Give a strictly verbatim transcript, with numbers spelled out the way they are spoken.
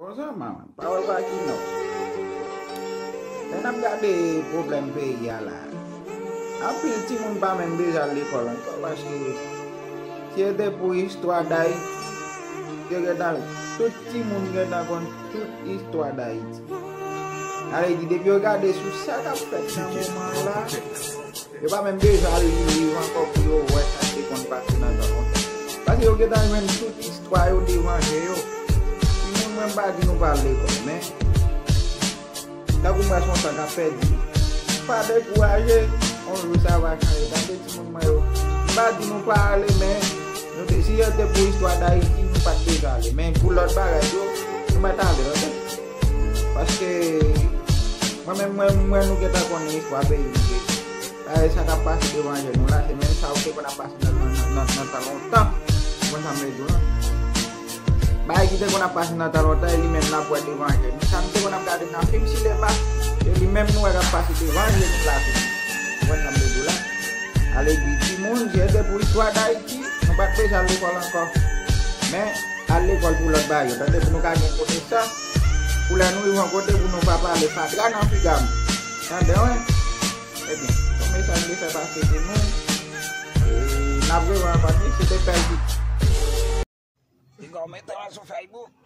Konsa, manman, pawòl pa ki non. Lè n ap gade pwoblèm peyi a la, anpil timoun pa menm bezwen al lekòl ankò, paske si se te pou istwa Dayiti, yo gentan, tout timoun gentan konn tout istwa Dayiti. Sa vle di, depi yo gade sou sa k ap fèt nan moman la, yo pa menm bezwen al li liv ankò pou yo wè sa k te konn pase nan tan lontan. Paske yo gentan jwenn tout istwa yo devan je yo. Timoun, mwen m pa di nou pa al lekòl, men tankou m wè se yon tan k ap pèdi, pa dekouraje, yon jou sa va chanje. Tande timoun mwen yo, m pa di nou pa ale, men nou te, si se te pou istwa Dayiti, nou pa t bezwen ale. Men pou lòt bagay yo, nou mèt ale, oke? Paske mwen menm, mwen, mwen, nou gentan konnen istwa peyi nou deja. Bagay sa k ap pase devan je nou la, se menm sa yo te konn ap pase nan, nan, nan, nan, nan tan lontan. Ou konn sa m vle di w lan? Bagay ki te konn ap pase nan tan lontan, e li menm n ap wè devan je nou. Sa nou te konn ap gade nan fim sinema, e li menm nou wè k ap pase devan je nou la tou. Ou konn sa m vle di w la? Sa vle di, timoun, si se te pou istwa Dayiti, nou pa t bezwen al lekòl ankò. Men, al lekòl pou lòt bagay yo, tande, pou nou ka gen konesans, pou lè nou rive yon kote, pou nou pa pale fatra nan figi nou. Tande, wi? Ebyen, yon mesaj m te fè pase pou nou. E n ap rewè ankò, se te pèdi. Piga w mete w sou Facebook.